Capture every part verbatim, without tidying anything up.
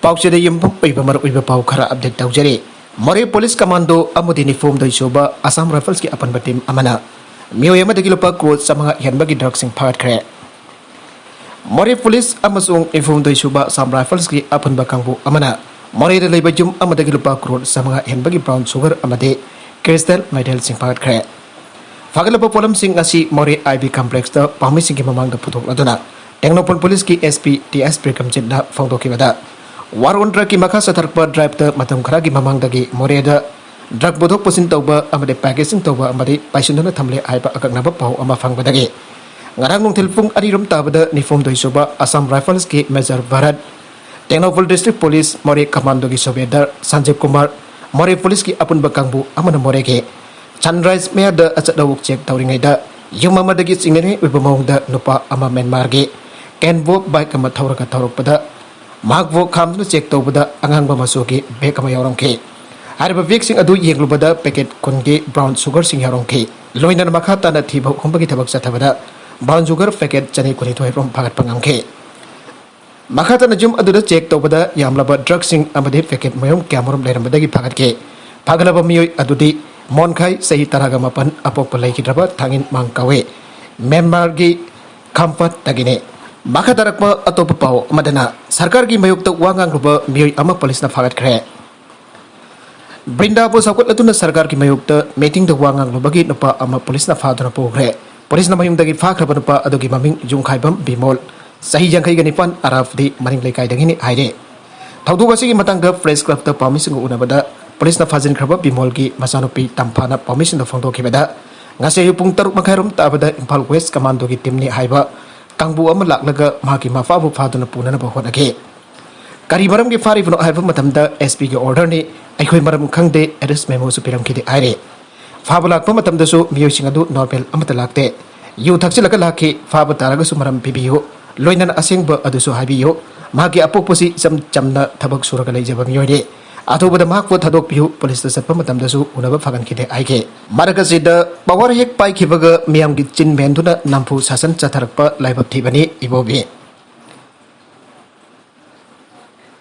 ꯄꯥꯎꯆꯦꯗ ꯌꯨꯝꯐꯝ ꯑꯣꯏꯕ ꯃꯔꯨꯑꯣꯏꯕ ꯄꯥꯎ ꯈꯔ ꯑꯞꯗꯦꯠ ꯇꯧꯖꯔꯤ꯫ ꯃꯣꯔꯦ ꯄꯨꯂꯤꯁ ꯀꯃꯥꯟꯗꯣ ꯑꯃꯗꯤ ꯅꯤꯐꯨꯍꯨꯝꯗꯣꯏ ꯁꯨꯕ ꯑꯁꯥꯝ ꯔꯥꯏꯐꯜꯁꯀꯤ ꯑꯄꯨꯟꯕ ꯇꯤꯝ ꯑꯃꯅ ꯃꯤꯑꯣꯏ ꯑꯃꯗꯒꯤ ꯂꯨꯄꯥ ꯀ꯭ꯔꯣꯔ ꯆꯥꯃꯉꯥ ꯍꯦꯟꯕꯒꯤ ꯗ꯭ꯔꯒꯁꯤꯡ ꯐꯥꯒꯠꯈ꯭ꯔꯦ꯫ ꯃꯣꯔꯦ ꯄꯨꯂꯤꯁ ꯑꯃꯁꯨꯡ ꯅꯤꯐꯨꯍꯨꯝꯗꯣꯏ ꯁꯨꯕ ꯑꯁꯥꯝ ꯔꯥꯏꯐꯜꯁꯀꯤ ꯑꯄꯨꯟꯕ ꯀꯥꯡꯕꯨ ꯑꯃꯅ ꯃꯣꯔꯦꯗ ꯂꯩꯕ ꯌꯨꯝ ꯑꯃꯗꯒꯤ ꯂꯨꯄꯥ ꯀ꯭ꯔꯣꯔ ꯆꯥꯃꯉꯥ ꯍꯦꯟꯕꯒꯤ ꯕ꯭ꯔꯥꯎꯟ ꯁꯨꯒꯔ ꯑꯃꯗꯤ ꯀ꯭ꯔꯤꯁꯇꯦꯜ ꯃꯦꯇꯦꯜꯁꯤꯡ ꯐꯥꯒꯠꯈ꯭ꯔꯦ꯫ ꯐꯥꯒꯠꯂꯕ ꯄꯣꯠꯂꯝꯁꯤꯡ ꯑꯁꯤ ꯃꯣꯔꯦ ꯑꯥꯏ ꯕꯤ ꯀꯝꯄ꯭ꯂꯦꯛꯁꯇ ꯄꯥꯝꯃꯤꯁꯤꯡꯒꯤ ꯃꯃꯥꯡꯗ ꯄꯨꯊꯣꯛꯂꯗꯨꯅ ꯇꯦꯡꯅꯧꯄꯜ ꯄꯨꯂꯤꯁꯀꯤ ꯑꯦꯁ ꯄꯤ ꯇꯤ ꯑꯦꯁ ꯄ꯭ꯔꯤꯀꯝꯖꯤꯠꯅ ꯐꯣꯡꯗꯣꯛꯈꯤꯕꯗ, ꯋꯥꯔ ꯑꯣꯟ ꯗ꯭ꯔꯒꯀꯤ ꯃꯈꯥ ꯆꯠꯊꯔꯛꯄ ꯗ꯭ꯔꯥꯏꯚꯇ ꯃꯇꯝ ꯈꯔꯒꯤ ꯃꯃꯥꯡꯗꯒꯤ ꯃꯣꯔꯦꯗ ꯗ꯭ꯔꯒ ꯄꯨꯊꯣꯛ ꯄꯨꯁꯤꯟ ꯇꯧꯕ ꯑꯃꯗꯤ ꯄꯦꯀꯦꯖꯤꯡ ꯇꯧꯕ ꯑꯃꯗꯤ ꯄꯥꯏꯁꯤꯟꯗꯨꯅ ꯊꯝꯂꯦ ꯍꯥꯏꯕ ꯑꯀꯛꯅꯕ ꯄꯥꯎ ꯑꯃ ꯐꯪꯕꯗꯒꯤ ꯉꯔꯥꯡ ꯅꯨꯡꯊꯤꯜ ꯄꯨꯡ ꯑꯅꯤꯔꯣꯝ ꯇꯥꯕꯗ ꯅꯤꯐꯨꯍꯨꯝꯗꯣꯏ ꯁꯨꯕ ꯑꯁꯥꯝ ꯔꯥꯏꯐꯜꯁꯀꯤ major Bharat, Tengnoupal district police Moreh ꯀꯃꯥꯟꯗꯣꯒꯤ ꯁꯨꯕꯦꯗꯥꯔ ꯁꯟꯖꯤꯕ ꯀꯨꯃꯥꯔ, ꯃꯣꯔꯦ ꯄꯨꯂꯤꯁꯀꯤ ꯑꯄꯨꯟꯕ ꯀꯥꯡꯕꯨ ꯑꯃꯅ ꯃꯣꯔꯦꯒꯤ ꯁꯟꯔꯥꯏꯖ ꯃꯌꯥꯗ ꯑꯆꯠ ꯑꯋꯣꯛ ꯆꯦꯛ ꯇꯧꯔꯤꯉꯩꯗ ꯌꯨꯝ ꯑꯃꯗꯒꯤ ꯆꯤꯡꯅꯅꯤꯡꯉꯥꯏ ꯑꯣꯏꯕ ꯃꯑꯣꯡꯗ ꯅꯨꯄꯥ ꯑꯃ ꯃ꯭ꯌꯥꯟꯃꯥꯔꯒꯤ ꯀꯦꯟꯕꯣꯛ ꯕꯥꯏꯛ ꯑꯃ ꯊꯧꯔꯒ ꯊꯧꯔꯛꯄꯗ ꯃꯍꯥꯛꯄꯨ ꯈꯥꯝꯗꯨꯅ ꯆꯦꯛ ꯇꯧꯕꯗ ꯑꯉꯥꯡꯕ ꯃꯆꯨꯒꯤ ꯕꯦꯒ ꯑꯃ ꯌꯥꯎꯔꯝꯈꯤ꯫ ꯍꯥꯏꯔꯤꯕ ꯕꯦꯒꯁꯤꯡ ꯑꯗꯨ ꯌꯦꯡꯂꯨꯕꯗ ꯄꯦꯀꯦꯠ ꯀꯨꯟꯒꯤ ꯕ꯭ꯔꯥꯎꯟ ꯁꯨꯒꯔꯁꯤꯡ ꯌꯥꯎꯔꯝꯈꯤ꯫ ꯂꯣꯏꯅꯅ ꯃꯈꯥ ꯇꯥꯅ ꯊꯤꯕ ꯍꯨꯝꯕꯒꯤ ꯊꯕꯛ ꯆꯠꯊꯕꯗ ꯕ꯭ꯔꯥꯎꯟ ꯁꯨꯒꯔ ꯄꯦꯀꯦꯠ ꯆꯅꯤ ꯀꯨꯟꯅꯤꯊꯣꯏ ꯔꯣꯝ ꯐꯥꯒꯠꯄ ꯉꯝꯈꯤ꯫ ꯃꯈꯥ ꯇꯥꯅ ꯌꯨꯝ ꯑꯗꯨꯗ ꯆꯦꯛ ꯇꯧꯕꯗ ꯌꯥꯝꯂꯕ ꯗ꯭ꯔꯒꯁꯤꯡ ꯑꯃꯗꯤ ꯄꯦꯀꯦꯠ ꯃꯌꯨꯝ ꯀꯌꯥꯃꯔꯨꯝ ꯂꯩꯔꯝꯕꯗꯒꯤ ꯐꯥꯒꯠꯈꯤ꯫ ꯐꯥꯒꯠꯂꯕ ꯃꯤꯑꯣꯏ ꯑꯗꯨꯗꯤ ꯃꯣꯟꯈꯥꯏ, ꯆꯍꯤ ꯇꯔꯥꯒ ꯃꯥꯄꯟ, ꯑꯄꯣꯛꯄ ꯂꯩꯈꯤꯗ꯭ꯔꯕ ꯊꯥꯡꯉꯤꯟ ꯃꯥꯡ ꯀꯧꯏ꯫ ꯃ꯭ꯌꯥꯟꯃꯥꯔꯒꯤ ꯈꯝꯐꯠꯇꯒꯤꯅꯤ꯫ ꯃꯈꯥ ꯇꯥꯔꯛꯄ ꯑꯇꯣꯞꯄ ꯄꯥꯎ ꯑꯃꯗꯅ ꯁꯔꯀꯥꯔꯒꯤ ꯃꯥꯌꯣꯛꯇ ꯋꯥ ꯉꯥꯡꯂꯨꯕ ꯃꯤꯑꯣꯏ ꯑꯃ ꯄꯨꯂꯤꯁꯅ ꯐꯥꯒꯠꯈ꯭ꯔꯦ꯫ ꯕ꯭ꯔꯤꯟꯗꯥꯕꯨ ꯁꯧꯒꯠꯂꯗꯨꯅ ꯁꯔꯀꯥꯔꯒꯤ ꯃꯥꯌꯣꯛꯇ ꯃꯤꯇꯤꯡꯗ ꯋꯥ ꯉꯥꯡꯂꯨꯕꯒꯤ ꯅꯨꯄꯥ ꯑꯃ ꯄꯨꯂꯤꯁꯅ ꯐꯥꯗꯨꯅ ꯄꯨꯈ꯭ꯔꯦ꯫ ꯄꯨꯂꯤꯁꯅ ꯃꯌꯨꯝꯗꯒꯤ ꯐꯥꯈ꯭ꯔꯕ ꯅꯨꯄꯥ ꯑꯗꯨꯒꯤ ꯃꯃꯤꯡ ꯌꯨꯝꯈꯥꯏꯕꯝ ꯕꯤꯃꯣꯜ, ꯆꯍꯤ ꯌꯥꯡꯈꯩꯒ ꯅꯤꯄꯥꯟ, ꯑꯔꯥꯞꯗꯤ ꯃꯅꯤꯡ ꯂꯩꯀꯥꯏꯗꯒꯤꯅꯤ ꯍꯥꯏꯔꯦ꯫ ꯊꯧꯗꯣꯛ ꯑꯁꯤꯒꯤ ꯃꯇꯥꯡꯗ ꯄ꯭ꯔꯦꯁ ꯀ꯭ꯂꯕꯇ ꯄꯥꯎꯃꯤꯁꯤꯡꯒ ꯎꯅꯕꯗ ꯄꯨꯂꯤꯁꯅ ꯐꯥꯖꯤꯟꯈ꯭ꯔꯕ ꯕꯤꯃꯣꯜꯒꯤ ꯃꯆꯥꯅꯨꯄꯤ ꯇꯝꯐꯥꯅ ꯄꯥꯎꯃꯤꯁꯤꯡꯗ ꯐꯣꯡꯗꯣꯛꯈꯤꯕꯗ, ꯉꯁꯤ ꯑꯌꯨꯛ ꯄꯨꯡ ꯇꯔꯨꯛ ꯃꯈꯥꯏꯔꯣꯝ ꯇꯥꯕꯗ ꯏꯝꯐꯥꯜ ꯋꯦꯁ ꯀꯃꯥꯟꯗꯣꯒꯤ ꯇꯤꯝꯅꯤ ꯍꯥꯏꯕ ꯀꯥꯡꯕꯨ ꯑꯃ ꯂꯥꯛꯂꯒ ꯃꯍꯥꯛꯀꯤ ꯃꯄꯥꯕꯨ ꯐꯥꯗꯨꯅ ꯄꯨꯅꯅꯕ ꯍꯣꯠꯅꯈꯤ꯫ ꯀꯔꯤ ꯃꯔꯝꯒꯤ ꯐꯥꯔꯤꯕꯅꯣ ꯍꯥꯏꯕ ꯃꯇꯝꯗ ꯑꯦꯁ ꯄꯤꯒꯤ ꯑꯣꯔꯗꯔꯅꯤ, ꯑꯩꯈꯣꯏ ꯃꯔꯝ ꯈꯪꯗꯦ, ꯑꯦꯔꯦꯁ ꯃꯦꯃꯣꯁꯨ ꯄꯤꯔꯝꯈꯤꯗꯦ ꯍꯥꯏꯔꯤ꯫ ꯐꯥꯕ ꯂꯥꯛꯄ ꯃꯇꯝꯗꯁꯨ ꯃꯤꯑꯣꯏꯁꯤꯡ ꯑꯗꯨ ꯅꯣꯔꯃꯦꯜ ꯑꯃꯠꯇ ꯂꯥꯛꯇꯦ꯫ ꯌꯨ ꯊꯛꯆꯤꯜꯂꯒ ꯂꯥꯛꯈꯤ, ꯐꯥꯕ ꯇꯥꯔꯒꯁꯨ ꯃꯔꯝ ꯄꯤꯕꯤꯌꯨ, ꯂꯣꯏꯅꯅ ꯑꯁꯦꯡꯕ ꯑꯗꯨꯁꯨ ꯍꯥꯏꯕꯤꯌꯨ꯫ ꯃꯍꯥꯛꯀꯤ ꯑꯄꯣꯛꯄꯁꯤ ꯏꯆꯝ ꯆꯝꯅ ꯊꯕꯛ ꯁꯨꯔꯒ ꯂꯩꯖꯕ ꯃꯤꯑꯣꯏꯅꯤ꯫ ꯑꯊꯨꯕꯗ ꯃꯍꯥꯛꯄꯨ ꯊꯥꯗꯣꯛꯄꯤꯌꯨ, ꯄꯨꯂꯤꯁꯇ ꯆꯠꯄ ꯃꯇꯝꯗꯁꯨ ꯎꯅꯕ ꯐꯪꯍꯟꯈꯤꯗꯦ ꯍꯥꯏꯈꯤ꯫ ꯃꯔꯛ ꯑꯁꯤꯗ ꯄꯋꯥꯔ ꯍꯦꯛ ꯄꯥꯏꯈꯤꯕꯒ ꯃꯤꯌꯥꯝꯒꯤ ꯆꯤꯟ ꯃꯦꯟꯗꯨꯅ ꯅꯝꯐꯨ ꯁꯥꯁꯟ ꯆꯠꯊꯔꯛꯄ ꯂꯥꯏꯕꯛ ꯊꯤꯕꯅꯤ ꯏꯕꯣꯕꯤ꯫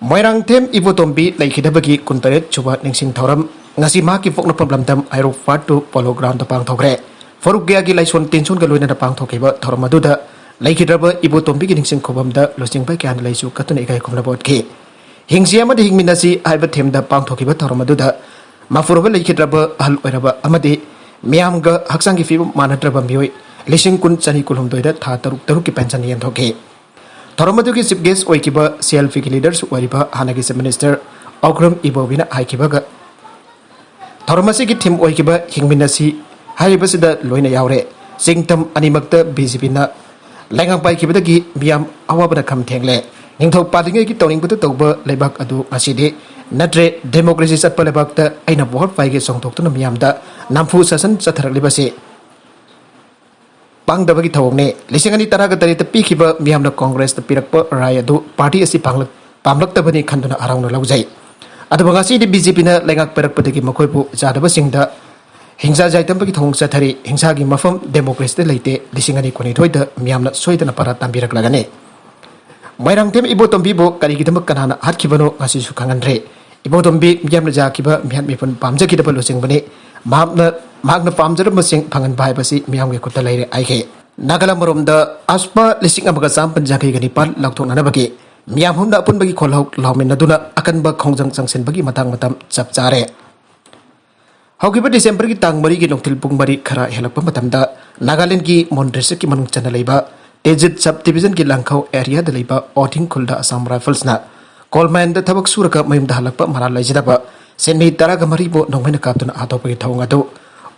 ꯃꯣꯏꯔꯥꯡꯊꯦꯝ ꯏꯕꯣꯇꯣꯝꯕꯤ ꯂꯩꯈꯤꯗꯕꯒꯤ ꯀꯨꯟꯇꯔꯦꯠ ꯁꯨꯕ ꯅꯤꯡꯁꯤꯡ ꯊꯧꯔꯝ ꯉꯁꯤ ꯃꯍꯥꯛꯀꯤ ꯄꯣꯛꯅꯐꯝ ꯂꯝꯗꯝ ꯍꯩꯔꯣꯛ ꯐꯥꯔꯠ ꯇꯨ ꯄꯣꯂꯣ ꯒ꯭ꯔꯥꯎꯟꯗ ꯄꯥꯡꯊꯣꯛꯈ꯭ꯔꯦ꯫ ꯐꯨꯔꯨꯞ ꯀꯌꯥꯒꯤ ꯂꯥꯏꯁꯣꯟ ꯇꯤꯟꯁꯣꯟꯒ ꯂꯣꯏꯅꯅ ꯄꯥꯡꯊꯣꯛꯈꯤꯕ ꯊꯧꯔꯝ ꯑꯗꯨꯗ ꯂꯩꯈꯤꯗ꯭ꯔꯕ ꯏꯕꯣꯇꯣꯝꯕꯤꯒꯤ ꯅꯤꯡꯁꯤꯡ ꯈꯨꯕꯝꯗ ꯂꯨꯆꯤꯡꯕ ꯀꯌꯥꯅ ꯂꯩꯁꯨ ꯀꯠꯇꯨꯅ ꯏꯀꯥꯏ ꯈꯨꯝꯅꯕ ꯎꯠꯈꯤ꯫ ꯍꯤꯡꯁꯤ ꯑꯃꯗꯤ ꯍꯤꯡꯃꯤꯟꯅꯁꯤ ꯍꯥꯏꯕ ꯊꯦꯝꯗ ꯄꯥꯡꯊꯣꯛꯈꯤꯕ ꯊꯧꯔꯝ ꯑꯗꯨꯗ ꯃꯄꯨꯔꯣꯏꯕ ꯂꯩꯈꯤꯗ꯭ꯔꯕ ꯑꯍꯜ ꯑꯣꯏꯔꯕ ꯑꯃꯗꯤ ꯃꯤꯌꯥꯝꯒ ꯍꯛꯆꯥꯡꯒꯤ ꯐꯤꯕꯝ ꯃꯥꯟꯅꯗ꯭ꯔꯕ ꯃꯤꯑꯣꯏ ꯂꯤꯁꯤꯡ ꯀꯨꯟ ꯆꯅꯤ ꯀꯨꯟꯍꯨꯝꯗꯣꯏꯗ ꯊꯥ ꯇꯔꯨꯛ ꯇꯔꯨꯛꯀꯤ ꯄꯦꯟꯁꯟ ꯌꯦꯟꯊꯣꯛꯈꯤ꯫ ꯊꯧꯔꯝ ꯑꯗꯨꯒꯤ ꯆꯤꯐ ꯒꯦꯁ ꯑꯣꯏꯈꯤꯕ ꯁꯤ ꯑꯦꯜ ꯄꯤꯒꯤ ꯂꯤꯗꯔꯁꯨ ꯑꯣꯏꯔꯤꯕ ꯍꯥꯟꯅꯒꯤ ꯆꯤꯐ ꯃꯤꯅꯤꯁꯇꯔ ꯑꯧꯒ꯭ꯔꯝ ꯏꯕꯣꯕꯤꯅ ꯍꯥꯏꯈꯤꯕꯒ ꯊꯧꯔꯝ ꯑꯁꯤꯒꯤ ꯊꯤꯝ ꯑꯣꯏꯈꯤꯕ ꯍꯤꯡꯃꯤꯟꯅꯁꯤ ꯍꯥꯏꯔꯤꯕꯁꯤꯗ ꯂꯣꯏꯅ ꯌꯥꯎꯔꯦ꯫ ꯆꯤꯡꯇꯝ ꯑꯅꯤꯃꯛꯇ ꯕꯤ ꯖꯦ ꯄꯤꯅ ꯂꯩꯉꯥꯛ ꯄꯥꯏꯈꯤꯕꯗꯒꯤ ꯃꯤꯌꯥꯝ ꯑꯋꯥꯕꯅ ꯈꯝ ꯊꯦꯡꯂꯦ꯫ ꯅꯤꯡꯊꯧ ꯄꯥꯜꯂꯤꯉꯩꯒꯤ ꯇꯧꯅꯤꯡꯕꯗ ꯇꯧꯕ ꯂꯩꯕꯥꯛ ꯑꯗꯨ ꯉꯁꯤꯗꯤ ꯅꯠꯇ꯭ꯔꯦ꯫ ꯗꯦꯃꯣꯀ꯭ꯔꯦꯁꯤ ꯆꯠꯄ ꯂꯩꯕꯥꯛꯇ ꯑꯩꯅ ꯚꯣꯠ ꯄꯥꯏꯒꯦ ꯆꯣꯡꯊꯣꯛꯇꯨꯅ ꯃꯤꯌꯥꯝꯗ ꯅꯝꯐꯨ ꯁꯥꯁꯟ ꯆꯠꯊꯔꯛꯂꯤꯕꯁꯤ ꯄꯥꯡꯗꯕꯒꯤ ꯊꯧꯑꯣꯡꯅꯤ꯫ ꯂꯤꯁꯤꯡ ꯑꯅꯤ ꯇꯔꯥꯒ ꯇꯔꯦꯠꯇ ꯄꯤꯈꯤꯕ ꯃꯤꯌꯥꯝꯅ ꯀꯣꯡꯒ꯭ꯔꯦꯁꯇ ꯄꯤꯔꯛꯄ ꯔꯥꯏ ꯑꯗꯨ ꯄꯥꯔꯇꯤ ꯑꯁꯤ ꯄꯥꯡꯂꯛ-, ꯄꯥꯝꯂꯛꯇꯕꯅꯤ ꯈꯟꯗꯨꯅ ꯍꯔꯥꯎꯅ ꯂꯧꯖꯩ꯫ ꯑꯗꯨꯕꯨ ꯉꯁꯤꯗꯤ ꯕꯤ ꯖꯦ ꯄꯤꯅ ꯂꯩꯉꯥꯛ ꯄꯥꯏꯔꯛꯄꯗꯒꯤ ꯃꯈꯣꯏꯕꯨ ꯌꯥꯗꯕꯁꯤꯡꯗ ꯍꯤꯡꯁꯥ ꯌꯥꯏꯇꯝꯕꯒꯤ ꯊꯧꯑꯣꯡ ꯆꯠꯊꯔꯤ꯫ ꯍꯤꯡꯁꯥꯒꯤ ꯃꯐꯝ ꯗꯦꯃꯣꯀ꯭ꯔꯦꯁꯤꯗ ꯂꯩꯇꯦ꯫ ꯂꯤꯁꯤꯡ ꯑꯅꯤ ꯀꯨꯟꯅꯤꯊꯣꯏꯗ ꯃꯤꯌꯥꯝꯅ ꯁꯣꯏꯗꯅ ꯄꯔꯥ ꯇꯥꯟꯕꯤꯔꯛꯂꯒꯅꯤ꯫ ꯃꯣꯏꯔꯥꯡꯊꯦꯝ ꯏꯕꯣꯇꯣꯝꯕꯤꯕꯨ ꯀꯔꯤꯒꯤꯗꯃꯛ ꯀꯅꯥꯅ ꯍꯥꯠꯈꯤꯕꯅꯣ ꯉꯁꯤꯁꯨ ꯈꯪꯍꯟꯗ꯭ꯔꯦ꯫ ꯏꯕꯣꯇꯣꯝꯕꯤ ꯃꯤꯌꯥꯝꯅ ꯌꯥꯈꯤꯕ ꯃꯤꯍꯥꯠ ꯃꯤꯄꯨꯟ ꯄꯥꯝꯖꯈꯤꯗꯕ ꯂꯨꯆꯤꯡꯕꯅꯤ꯫ ꯃꯍꯥꯛꯅ, ꯃꯍꯥꯛꯅ ꯄꯥꯝꯖꯔꯝꯕꯁꯤꯡ ꯐꯪꯍꯟꯕ ꯍꯥꯏꯕꯁꯤ ꯃꯤꯌꯥꯝꯒꯤ ꯈꯨꯠꯇ ꯂꯩꯔꯦ ꯍꯥꯏꯈꯤ꯫ ꯅꯥꯒꯥꯂꯦꯟ ꯃꯔꯣꯝꯗ ꯑꯁꯄꯥ ꯂꯤꯁꯤꯡ ꯑꯃꯒ ꯆꯥꯃꯥꯄꯟ ꯌꯥꯡꯈꯩꯒ ꯅꯤꯄꯥꯟ ꯂꯥꯎꯊꯣꯛꯅꯅꯕꯒꯤ ꯃꯤꯌꯥꯝ ꯍꯨꯝꯅ ꯑꯄꯨꯟꯕꯒꯤ ꯈꯣꯜꯍꯧ ꯂꯥꯎꯃꯤꯟꯅꯗꯨꯅ ꯑꯀꯟꯕ ꯈꯣꯡꯖꯪ ꯆꯪꯁꯤꯟꯕꯒꯤ ꯃꯇꯥꯡ ꯃꯇꯝ ꯆꯞ ꯆꯥꯔꯦ꯫ ꯍꯧꯈꯤꯕ ꯗꯤꯁꯦꯝꯕꯔꯒꯤ ꯇꯥꯡ ꯃꯔꯤꯒꯤ ꯅꯨꯡꯊꯤꯜ ꯄꯨꯡ ꯃꯔꯤ ꯈꯔ ꯍꯦꯜꯂꯛꯄ ꯃꯇꯝꯗ ꯅꯥꯒꯥꯂꯦꯟꯒꯤ ꯃꯣꯟ ꯗꯤꯁꯇ꯭ꯔꯤꯛꯀꯤ ꯃꯅꯨꯡ ꯆꯟꯅ ꯂꯩꯕ ꯇꯦꯖꯤꯠ ꯁꯕ ꯗꯤꯕꯤꯖꯟꯒꯤ ꯂꯥꯡꯈꯧ ꯑꯦꯔꯤꯌꯥꯗ ꯂꯩꯕ ꯑꯣꯊꯤꯡ ꯈꯨꯜꯗ ꯑꯁꯥꯝ ꯔꯥꯏꯐꯜꯁꯅ ꯀꯣꯜ ꯃꯥꯏꯟꯗ ꯊꯕꯛ ꯁꯨꯔꯒ ꯃꯌꯨꯝꯗ ꯍꯜꯂꯛꯄ ꯃꯔꯥꯜ ꯂꯩꯖꯗꯕ ꯁꯤꯟꯃꯤ ꯇꯔꯥꯒ ꯃꯔꯤꯕꯨ ꯅꯣꯡꯃꯩꯅ ꯀꯥꯞꯇꯨꯅ ꯍꯥꯠꯇꯣꯛꯄꯒꯤ ꯊꯧꯑꯣꯡ ꯑꯗꯨ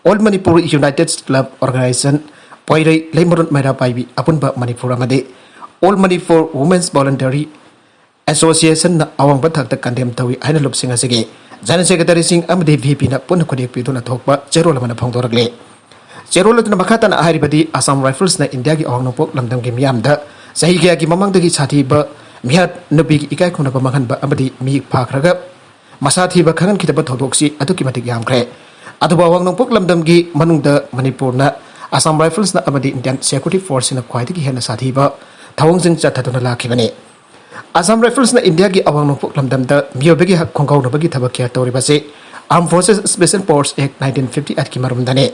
all Manipur united club organisation, Poirei Leimarol Meira Paibi ꯑꯄꯨꯟꯕ ꯃꯅꯤꯄꯨꯔ ꯑꯃꯗꯤ ꯑꯣꯜ ꯃꯅꯤꯄꯨꯔ ꯋꯨꯃꯦꯟꯁ ꯚꯣꯂꯨꯟꯇꯔꯤ ꯑꯦꯁꯣꯁꯤꯌꯦꯁꯟꯅ ꯑꯋꯥꯡꯕ ꯊꯥꯛꯇ ꯀꯟꯗꯦꯝ ꯇꯧꯏ ꯍꯥꯏꯅ ꯂꯨꯞꯁꯤꯡ ꯑꯁꯤꯒꯤ ꯖꯦꯅꯔꯦꯜ ꯁꯦꯀ꯭ꯔꯦꯇꯔꯤꯁꯤꯡ ꯑꯃꯗꯤ ꯚꯤ ꯄꯤꯅ ꯄꯨꯟꯅ ꯈꯨꯠꯌꯦꯛ ꯄꯤꯗꯨꯅ ꯊꯣꯛꯄ ꯆꯦꯔꯣꯜ ꯑꯃꯅ ꯐꯣꯡꯗꯣꯔꯛꯂꯤ꯫ ꯆꯦꯔꯣꯜ ꯑꯗꯨꯅ ꯃꯈꯥ ꯇꯥꯅ ꯍꯥꯏꯔꯤꯕꯗꯤ, ꯑꯁꯥꯝ ꯔꯥꯏꯐꯜꯁꯅ ꯏꯟꯗꯤꯌꯥꯒꯤ ꯑꯋꯥꯡ ꯅꯣꯡꯄꯣꯛ ꯂꯝꯗꯝꯒꯤ ꯃꯤꯌꯥꯝꯗ ꯆꯍꯤ ꯀꯌꯥꯒꯤ ꯃꯃꯥꯡꯗꯒꯤ ꯁꯥꯊꯤꯕ ꯃꯤꯍꯥꯠ, ꯅꯨꯄꯤꯒꯤ ꯏꯀꯥꯏ ꯈꯨꯝꯅꯕ ꯃꯥꯡꯍꯟꯕ ꯑꯃꯗꯤ ꯃꯤ ꯐꯥꯈ꯭ꯔꯒ ꯃꯁꯥ ꯊꯤꯕ ꯈꯪꯍꯟꯈꯤꯗꯕ ꯊꯧꯗꯣꯛꯁꯤ ꯑꯗꯨꯛꯀꯤ ꯃꯇꯤꯛ ꯌꯥꯝꯈ꯭ꯔꯦ꯫ ꯑꯗꯨꯕꯨ ꯑꯋꯥꯡ ꯅꯣꯡꯄꯣꯛ ꯂꯝꯗꯝꯒꯤ ꯃꯅꯨꯡꯗ ꯃꯅꯤꯄꯨꯔꯅ ꯑꯁꯥꯝ ꯔꯥꯏꯐꯜꯁꯅ ꯑꯃꯗꯤ ꯏꯟꯗꯤꯌꯟ ꯁꯦꯀ꯭ꯌꯨꯔꯤꯇꯤ ꯐꯣꯔꯁꯁꯤꯅ ꯈ꯭ꯋꯥꯏꯗꯒꯤ ꯍꯦꯟꯅ ꯁꯥꯊꯤꯕ ꯊꯧꯑꯣꯡꯁꯤꯡ ꯆꯠꯊꯗꯨꯅ ꯂꯥꯛꯈꯤꯕꯅꯤ꯫ ꯑꯁꯥꯝ ꯔꯥꯏꯐꯜꯁꯅ ꯏꯟꯗꯤꯌꯥꯒꯤ ꯑꯋꯥꯡ ꯅꯣꯡꯄꯣꯛ ꯂꯝꯗꯝꯗ ꯃꯤꯑꯣꯏꯕꯒꯤ ꯍꯛ ꯈꯣꯡꯒꯥꯎꯅꯕꯒꯤ ꯊꯕꯛ ꯀꯌꯥ ꯇꯧꯔꯤꯕꯁꯤ Armed Forces Special Force Act nineteen fifty eight ꯀꯤ ꯃꯔꯨꯝꯗꯅꯤ꯫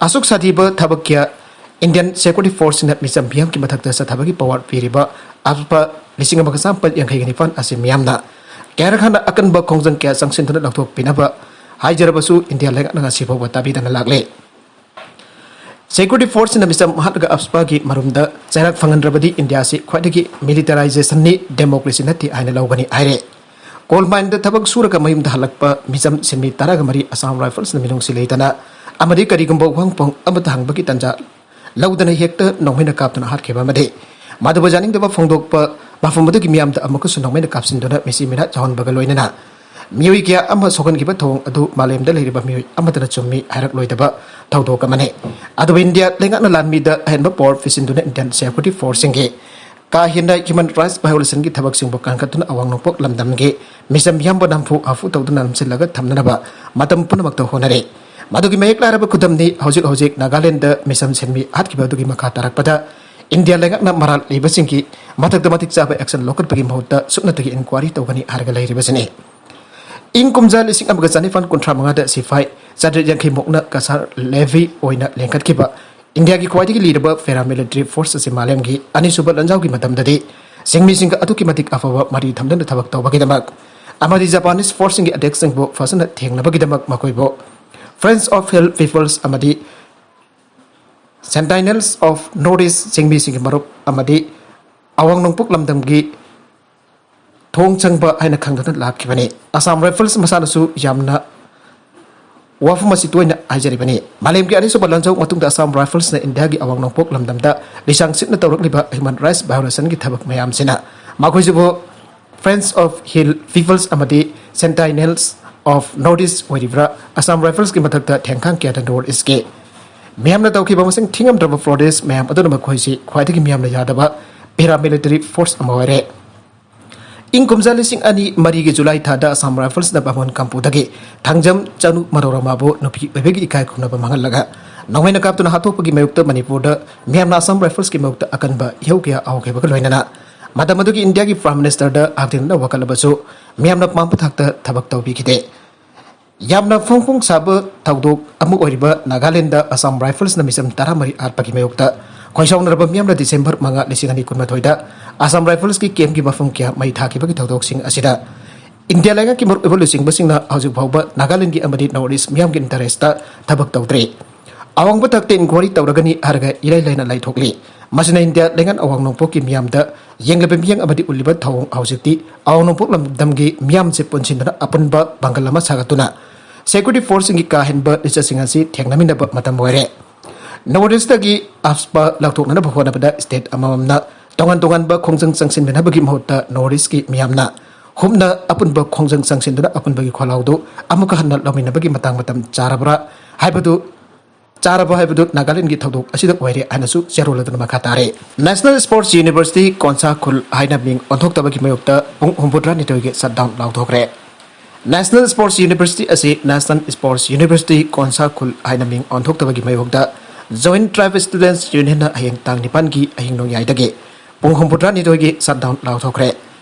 ꯑꯁꯨꯛ ꯁꯥꯊꯤꯕ ꯊꯕꯛ ꯀꯌꯥ Indian Security Force ꯁꯤꯡꯅ ꯃꯤꯆꯝ ꯃꯤꯌꯥꯝꯒꯤ ꯃꯊꯛꯇ ꯆꯠꯊꯕꯒꯤ power ꯄꯤꯔꯤꯕ ꯑꯄꯤꯛꯄ ꯂꯤꯁꯤꯡ ꯑꯃꯒ ꯆꯥꯃꯥꯄꯜ ꯌꯥꯡꯈꯩꯒ ꯅꯤꯄꯥꯟ ꯑꯁꯤ ꯃꯤꯌꯥꯝꯅ ꯀꯌꯥꯔꯛ ꯍꯥꯟꯅ ꯑꯀꯟꯕ ꯈꯣꯡꯖꯪ ꯀꯌꯥ ꯆꯪꯁꯤꯟꯗꯨꯅ ꯂꯧꯊꯣꯛꯄꯤꯅꯕ ꯍꯥꯏꯖꯔꯕꯁꯨ ꯏꯟꯗꯤꯌꯥ ꯂꯩꯉꯥꯛꯅ ꯉꯁꯤ ꯐꯥꯎꯕ ꯇꯥꯕꯤꯗꯅ ꯂꯥꯛꯂꯤ꯫ Security Force ꯁꯤꯡꯅ ꯃꯤꯆꯝ ꯍꯥꯠꯂꯒ ꯑꯐꯁꯄꯥꯒꯤ ꯃꯔꯨꯝꯗ ꯆꯩꯔꯥꯛ ꯐꯪꯍꯟꯗ꯭ꯔꯕꯗꯤ ꯏꯟꯗꯤꯌꯥ ꯑꯁꯤ ꯈ꯭ꯋꯥꯏꯗꯒꯤ militarization ꯅꯤ, democracy ꯅꯠꯇꯦ ꯍꯥꯏꯅ ꯂꯧꯒꯅꯤ ꯍꯥꯏꯔꯦ꯫ Coal mine ꯗ ꯊꯕꯛ ꯁꯨꯔꯒ ꯃꯌꯨꯝꯗ ꯍꯜꯂꯛꯄ ꯃꯤꯆꯝ ꯁꯤꯟꯃꯤ ꯇꯔꯥꯒ ꯃꯔꯤ ꯑꯁꯥꯝ ꯔꯥꯏꯐꯜꯁꯅ ꯃꯤꯅꯨꯡꯁꯤ ꯂꯩꯇꯅ ꯑꯃꯗꯤ ꯀꯔꯤꯒꯨꯝꯕ ꯋꯥꯍꯪ ꯄꯥꯎ ꯑꯃꯠꯇ ꯍꯪꯕꯒꯤ ꯇꯥꯟꯖꯥ ꯂꯧꯗꯅ ꯍꯦꯛꯇ ꯅꯣꯡꯃꯩꯅ ꯀꯥꯞꯇꯨꯅ ꯍꯥꯠꯈꯤꯕ ꯑꯃꯗꯤ ꯃꯗꯨꯕꯨ ꯌꯥꯅꯤꯡꯗꯕ ꯐꯣꯡꯗꯣꯛꯄ ꯃꯐꯝ ꯑꯗꯨꯒꯤ ꯃꯤꯌꯥꯝꯗ ꯑꯃꯨꯛꯀꯁꯨ ꯅꯣꯡꯃꯩꯅ ꯀꯥꯞꯁꯤꯟꯗꯨꯅ ꯃꯤꯁꯤ ꯃꯤꯅꯥ ꯆꯥꯎꯍꯟꯕꯒ ꯂꯣꯏꯅꯅ ꯃꯤꯑꯣꯏ ꯀꯌꯥ ꯑꯃ ꯁꯣꯛꯍꯟꯈꯤꯕ ꯊꯧꯑꯣꯡ ꯑꯗꯨ ꯃꯥꯂꯦꯝꯗ ꯂꯩꯔꯤꯕ ꯃꯤꯑꯣꯏ ꯑꯃꯠꯇꯅ ꯆꯨꯝꯃꯤ ꯍꯥꯏꯔꯛꯂꯣꯏꯗꯕ ꯊꯧꯗꯣꯛ ꯑꯃꯅꯤ꯫ ꯑꯗꯨꯕꯨ ꯏꯟꯗꯤꯌꯥ ꯂꯩꯉꯥꯛꯅ ꯂꯥꯟꯃꯤꯗ ꯑꯍꯦꯟꯕ power ꯄꯤꯁꯤꯟꯗꯨꯅ Indian Security Force ꯁꯤꯡꯒꯤ ꯀꯥ ꯍꯦꯟꯅ human rights violation ꯒꯤ ꯊꯕꯛꯁꯤꯡꯕꯨ ꯀꯟꯈꯠꯇꯨꯅ ꯑꯋꯥꯡ ꯅꯣꯡꯄꯣꯛ ꯂꯝꯗꯝꯒꯤ ꯃꯤꯆꯝ ꯌꯥꯝꯕ ꯅꯝꯐꯨ ꯍꯥꯐꯨ ꯇꯧꯗꯨꯅ ꯅꯝꯁꯤꯜꯂꯒ ꯊꯝꯅꯅꯕ ꯃꯇꯝ ꯄꯨꯝꯅꯃꯛꯇ ꯍꯣꯠꯅꯔꯤ꯫ ꯃꯗꯨꯒꯤ ꯃꯌꯦꯛ ꯂꯥꯔꯕ ꯈꯨꯗꯝꯅꯤ ꯍꯧꯖꯤꯛ ꯍꯧꯖꯤꯛ ꯅꯥꯒꯥꯂꯦꯟꯗ ꯃꯤꯆꯝ ꯁꯤꯟꯃꯤ ꯍꯥꯠꯈꯤꯕ ꯑꯗꯨꯒꯤ ꯃꯈꯥ ꯇꯥꯔꯛꯄꯗ ꯏꯟꯗꯤꯌꯥ ꯂꯩꯉꯥꯛꯅ ꯃꯔꯥꯜ ꯂꯩꯕꯁꯤꯡꯒꯤ ꯃꯊꯛꯇ ꯃꯇꯤꯛ ꯆꯥꯕ action ꯂꯧꯈꯠꯄꯒꯤ ꯃꯍꯨꯠꯇ ꯁꯨꯞꯅꯇꯒꯤ inquiry ꯇꯧꯒꯅꯤ ꯍꯥꯏꯔꯒ ꯂꯩꯔꯤꯕꯁꯤꯅꯤ꯫ ꯏꯪ ꯀꯨꯝꯖꯥ ꯂꯤꯁꯤꯡ ꯑꯃꯒ ꯆꯅꯤꯄꯥꯟ ꯀꯨꯟꯊ꯭ꯔꯥ ꯃꯉꯥꯗ ꯁꯤꯐꯥꯏ ꯆꯥꯇ꯭ꯔꯦꯠ ꯌꯥꯡꯈꯩ ꯃꯨꯛꯅ ꯀꯁꯥꯔ ꯂꯦꯚꯤ ꯑꯣꯏꯅ ꯂꯤꯡꯈꯠꯈꯤꯕ ꯏꯟꯗꯤꯌꯥꯒꯤ ꯈ꯭ꯋꯥꯏꯗꯒꯤ ꯂꯤꯔꯕ paramilitary force ꯑꯁꯤ ꯃꯥꯂꯦꯝꯒꯤ ꯑꯅꯤꯁꯨꯕ ꯂꯥꯟꯖꯥꯎꯒꯤ ꯃꯇꯝꯗꯗꯤ ꯆꯤꯡꯃꯤꯁꯤꯡꯒ ꯑꯗꯨꯛꯀꯤ ꯃꯇꯤꯛ ꯑꯐꯕ ꯃꯔꯤ ꯊꯝꯗꯨꯅ ꯊꯕꯛ ꯇꯧꯕꯒꯤꯗꯃꯛ ꯑꯃꯗꯤ Japanese force ꯁꯤꯡꯒꯤ attack ꯁꯤꯡꯕꯨ ꯐꯖꯅ ꯊꯦꯡꯅꯕꯒꯤꯗꯃꯛ ꯃꯈꯣꯏꯕꯨ Friends of Hill Peoples ꯑꯃꯗꯤ Sentinels of North East ꯆꯤꯡꯃꯤꯁꯤꯡꯒꯤ ꯃꯔꯨꯞ ꯑꯃꯗꯤ ꯑꯋꯥꯡ ꯅꯣꯡꯄꯣꯛ ꯂꯝꯗꯝꯒꯤ ꯊꯣꯡ ꯆꯪꯕ ꯍꯥꯏꯅ ꯈꯪꯗꯨꯅ ꯂꯥꯛꯈꯤꯕꯅꯤ꯫ ꯑꯁꯥꯝ ꯔꯥꯏꯐꯜꯁ ꯃꯁꯥꯅꯁꯨ ꯌꯥꯝꯅ ꯋꯥꯐꯝ ꯑꯁꯤ ꯇꯣꯏꯅ ꯍꯥꯏꯖꯔꯤꯕꯅꯤ꯫ ꯃꯥꯂꯦꯝꯒꯤ ꯑꯅꯤꯁꯨꯕ ꯂꯥꯟꯖꯥꯎ ꯃꯇꯨꯡꯗ ꯑꯁꯥꯝ ꯔꯥꯏꯐꯜꯁꯅ ꯏꯟꯗꯤꯌꯥꯒꯤ ꯑꯋꯥꯡ ꯅꯣꯡꯄꯣꯛ ꯂꯝꯗꯝꯗ ꯂꯤꯆꯥꯡ ꯁꯤꯠꯅ ꯇꯧꯔꯛꯂꯤꯕ human rights violation ꯒꯤ ꯊꯕꯛ ꯃꯌꯥꯝꯁꯤꯅ ꯃꯈꯣꯏꯁꯤꯕꯨ Friends of Hill Peoples ꯑꯃꯗꯤ Sentinels of North East ꯑꯣꯏꯔꯤꯕ꯭ꯔꯥ, Assam ꯔꯥꯏꯐꯜꯁꯀꯤ ꯃꯊꯛꯇ ꯊꯦꯡꯈꯥꯡ ꯀꯌꯥꯗ North East ꯀꯤ ꯃꯤꯌꯥꯝꯅ ꯇꯧꯈꯤꯕ ꯃꯁꯤꯡ ꯊꯤꯉꯝꯗ꯭ꯔꯕ protest ꯃꯌꯥꯝ ꯑꯗꯨꯅ ꯃꯈꯣꯏꯁꯤ ꯈ꯭ꯋꯥꯏꯗꯒꯤ ꯃꯤꯌꯥꯝꯅ ꯌꯥꯗꯕ paramilitary force ꯑꯃ ꯑꯣꯏꯔꯦ꯫ ꯏꯪ ꯀꯨꯝꯖꯥ ꯂꯤꯁꯤꯡ ꯑꯅꯤ ꯃꯔꯤꯒꯤ ꯖꯨꯂꯥꯏ ꯊꯥꯗ ꯑꯁꯥꯝ ꯔꯥꯏꯐꯜꯁꯅ ꯕꯥꯃꯣꯟ ꯀꯝꯄꯨꯗꯒꯤ ꯊꯥꯡꯖꯝ ꯆꯅꯨ ꯃꯅꯣꯔꯃꯥꯕꯨ ꯅꯨꯄꯤ ꯑꯣꯏꯕꯒꯤ ꯏꯀꯥꯏ ꯈꯨꯝꯅꯕ ꯃꯥꯡꯍꯜꯂꯒ ꯅꯣꯡꯃꯩꯅ ꯀꯥꯞꯇꯨꯅ ꯍꯥꯠꯇꯣꯛꯄꯒꯤ ꯃꯥꯌꯣꯛꯇ ꯃꯅꯤꯄꯨꯔꯗ ꯃꯤꯌꯥꯝꯅ ꯑꯁꯥꯝ ꯔꯥꯏꯐꯜꯁꯀꯤ ꯃꯥꯌꯣꯛꯇ ꯑꯀꯟꯕ ꯏꯍꯧ ꯀꯌꯥ ꯍꯧꯈꯤꯕꯒ ꯂꯣꯏꯅꯅ ꯃꯇꯝ ꯑꯗꯨꯒꯤ ꯏꯟꯗꯤꯌꯥꯒꯤ Prime Ministerꯗ ꯍꯛꯊꯦꯡꯅꯅ ꯋꯥꯀꯠꯂꯕꯁꯨ ꯃꯤꯌꯥꯝꯅ ꯄꯥꯝꯕ ꯊꯥꯛꯇ ꯊꯕꯛ ꯇꯧꯕꯤꯈꯤꯗꯦ꯫ ꯌꯥꯝꯅ ꯐꯣꯡ ꯐꯣꯡ ꯁꯥꯕ ꯊꯧꯗꯣꯛ ꯑꯃ ꯑꯣꯏꯔꯤꯕ ꯅꯥꯒꯥꯂꯦꯟꯗ Assam Riflesꯅ ꯃꯤꯆꯝ ꯇꯔꯥꯃꯔꯤ ꯍꯥꯠꯄꯒꯤ ꯃꯥꯌꯣꯛꯇ ꯈꯣꯏꯁꯥꯎꯅꯔꯕ ꯃꯤꯌꯥꯝꯅ December ꯃꯉꯥ, ꯂꯤꯁꯤꯡ ꯑꯅꯤ ꯀꯨꯟꯃꯥꯊꯣꯏꯗ Assam Riflesꯀꯤ campꯀꯤ ꯃꯐꯝ ꯀꯌꯥ ꯃꯩ ꯊꯥꯈꯤꯕꯒꯤ ꯊꯧꯗꯣꯛꯁꯤꯡ ꯑꯁꯤꯗ ꯏꯟꯗꯤꯌꯥ ꯂꯩꯉꯥꯛꯀꯤ ꯃꯔꯨꯑꯣꯏꯕ ꯂꯨꯆꯤꯡꯕꯁꯤꯡꯅ ꯍꯧꯖꯤꯛ ꯐꯥꯎꯕ ꯅꯥꯒꯥꯂꯦꯟꯒꯤ ꯑꯃꯗꯤ North East ꯃꯤꯌꯥꯝꯒꯤ interestꯇ ꯊꯕꯛ ꯇꯧꯗ꯭ꯔꯤ꯫ ꯑꯋꯥꯡꯕ ꯊꯥꯛꯇ inquiry ꯇꯧꯔꯒꯅꯤ ꯍꯥꯏꯔꯒ ꯏꯔꯥꯏ ꯂꯥꯏꯅ ꯂꯥꯏꯊꯣꯛꯂꯤ꯫ ꯃꯁꯤꯅ ꯏꯟꯗꯤꯌꯥ ꯂꯩꯉꯥꯛ ꯑꯋꯥꯡ ꯅꯣꯡꯄꯣꯛꯀꯤ ꯃꯤꯌꯥꯝꯗ ꯌꯦꯡꯂꯤꯕ ꯃꯤꯠꯌꯦꯡ ꯑꯃꯗꯤ ꯎꯠꯂꯤꯕ ꯊꯧꯑꯣꯡ ꯍꯧꯖꯤꯛꯇꯤ ꯑꯋꯥꯡ ꯅꯣꯡꯄꯣꯛ ꯂꯝꯗꯝꯒꯤ ꯃꯤꯌꯥꯝꯁꯦ ꯄꯨꯟꯁꯤꯟꯗꯨꯅ ꯑꯄꯨꯟꯕ ꯄꯥꯡꯒꯜ ꯑꯃ ꯁꯥꯒꯠꯇꯨꯅ security forceꯁꯤꯡꯒꯤ ꯀꯥ ꯍꯦꯟꯕ ꯂꯤꯆꯠꯁꯤꯡ ꯑꯁꯤ ꯊꯦꯡꯅꯃꯤꯟꯅꯕ ꯃꯇꯝ ꯑꯣꯏꯔꯦ꯫ North Eastꯇꯒꯤ AFSPA ꯂꯧꯊꯣꯛꯅꯅꯕ ꯍꯣꯠꯅꯕꯗ state ꯑꯃꯃꯝꯅ ꯇꯣꯉꯥꯟ ꯇꯣꯉꯥꯟꯕ ꯈꯣꯡꯖꯪ ꯆꯪꯁꯤꯟꯃꯤꯟꯅꯕꯒꯤ ꯃꯍꯨꯠꯇ North Eastꯀꯤ ꯃꯤꯌꯥꯝꯅ ꯍꯨꯞꯅ ꯑꯄꯨꯟꯕ ꯈꯣꯡꯖꯪ ꯆꯪꯁꯤꯟꯗꯨꯅ ꯑꯄꯨꯟꯕꯒꯤ ꯈꯣꯜꯂꯥꯎꯗꯨ ꯑꯃꯨꯛꯀ ꯍꯟꯅ ꯂꯧꯃꯤꯟꯅꯕꯒꯤ ꯃꯇꯥꯡ ꯃꯇꯝ ꯆꯥꯔꯕ꯭ꯔꯥ ꯍꯥꯏꯕꯗꯨ ꯆꯥꯔꯕ ꯍꯥꯏꯕꯗꯨ ꯅꯥꯒꯥꯂꯦꯟꯒꯤ ꯊꯧꯗꯣꯛ ꯑꯁꯤꯗ ꯑꯣꯏꯔꯦ ꯍꯥꯏꯅꯁꯨ ꯆꯦꯔꯣꯜ ꯑꯗꯨꯅ ꯃꯈꯥ ꯇꯥꯔꯦ꯫ National Sports University ꯀꯣꯟꯁꯥ ꯈꯨꯜ ꯍꯥꯏꯅ ꯃꯤꯡ ꯑꯣꯟꯊꯣꯛꯇꯕꯒꯤ ꯃꯥꯌꯣꯛꯇ ꯄꯨꯡ ꯍꯨꯝꯐꯨꯇꯔꯥꯅꯤꯊꯣꯏꯒꯤ shutdown ꯂꯥꯎꯊꯣꯛꯈ꯭ꯔꯦ꯫ National Sports University ꯑꯁꯤ National Sports University ꯀꯣꯟꯁꯥ ꯈꯨꯜ ꯍꯥꯏꯅ ꯃꯤꯡ ꯑꯣꯟꯊꯣꯛꯇꯕꯒꯤ ꯃꯥꯌꯣꯛꯇ Joint Tribe Students Unionꯅ ꯍꯌꯦꯡ ꯇꯥꯡ ꯅꯤꯄꯥꯟꯒꯤ ꯑꯍꯤꯡ ꯅꯣꯡꯌꯥꯏꯗꯒꯤ ꯄꯨꯡ ꯍꯨꯝꯐꯨꯇꯔꯥꯅꯤꯊꯣꯏꯒꯤ shutdown ꯂꯥꯎꯊꯣꯛꯈ꯭ꯔꯦ꯫